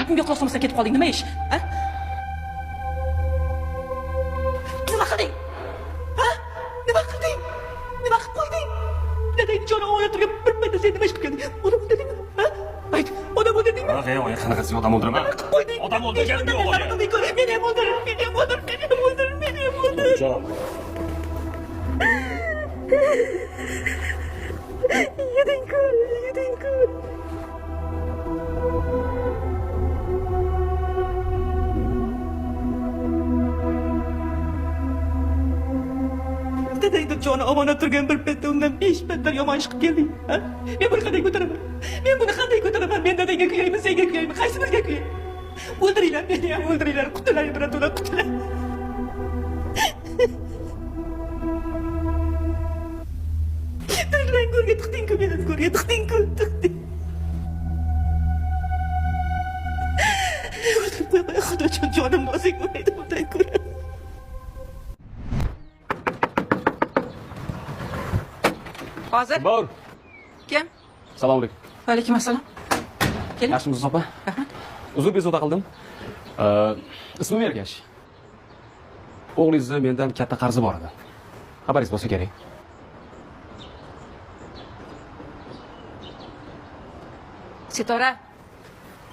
Gapimga quloq solmasdan ketib qolding. Nima ish? Ha? Nima qilding? Ha? Nima qilding? Nima qilib qo'yding? Dadangni joni omonat turgan bir paytda sen nima ish qilib kelding? Odam o'ldirdingmi? Ha? Ayt, odam o'ldirdingmi? Yo'q, yo'q, qanaqasi odam o'ldiraman? Nima qilib qo'yding? Odam o'ldirganim yo'q, oyi. Meni ham o'ldir, meni ham o'ldir, meni ham o'ldir, meni ham o'ldir. Jon. Yeding-ku, yeding-ku. Dadangni joni omonat turgan bir paytda undan 5 battar yomon ish qilib kelding. Ha? Men buni qanday ko'taraman? Men buni qanday ko'taraman? Men dadangga kuyaymi, senga kuyaymi? Qaysimizga kuyay? O'ldiringlar, meni ham o'ldiringlar. Qutulay, birato'la qutulay. Tashlang, go'rga tiqding-ku meni, go'rga tiqding-ku, tiqding. O'ldirib qo'y, Xudojon, jonim nozik bo'lmaydi bundan ko'ra. Hozir Bor. kim? Assalomu alaykum. Va alaykum assalom. Keling. Yaxshimisiz opa? Rahmat. Uzr bezovta qildim. Ismim Ergash. O'g'lingizni mendan katta qarzi bor edi. Xabaringiz bo'lsa kerak. Sitora.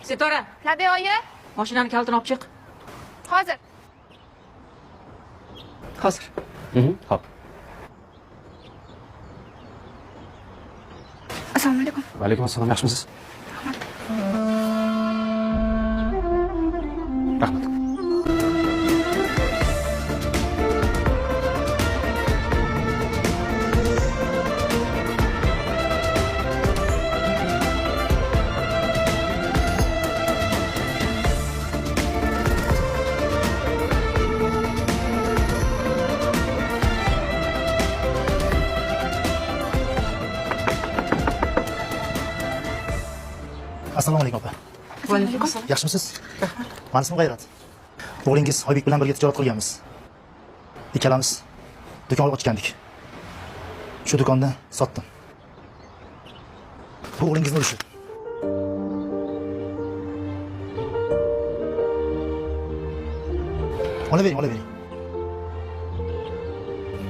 Sitora, Labi oyi, mashinani kalitini olib chiq. hozir. Hozir. Xo'p. Assalomu alaykum. Va alaykum assalom, yaxshimisiz? Rahmat. Assalomu alaykum opa. Va alaykum assalom. Yaxshimisiz? Rahmat. Mani ismim G'ayrat. O'g'lingiz Oybek bilan birga tijorat qilganmiz. Ikkalamiz do'kon ochgandik. Shu do'konni sotdim. Bu o'g'lingizni ulushi. Olavering, olavering.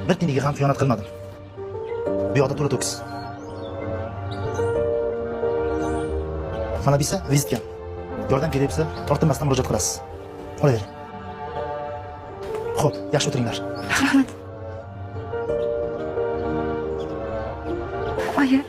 Bir tiyinga ham xiyonat qilmadim. Bu yoqda to'la to'kis. Mana bu esa vizitka. Yordam kerak bo'lsa, tortinmasdan murojaat qilasiz. Olavering. Xo'p, yaxshi o'tiringlar. Rahmat. Oyi,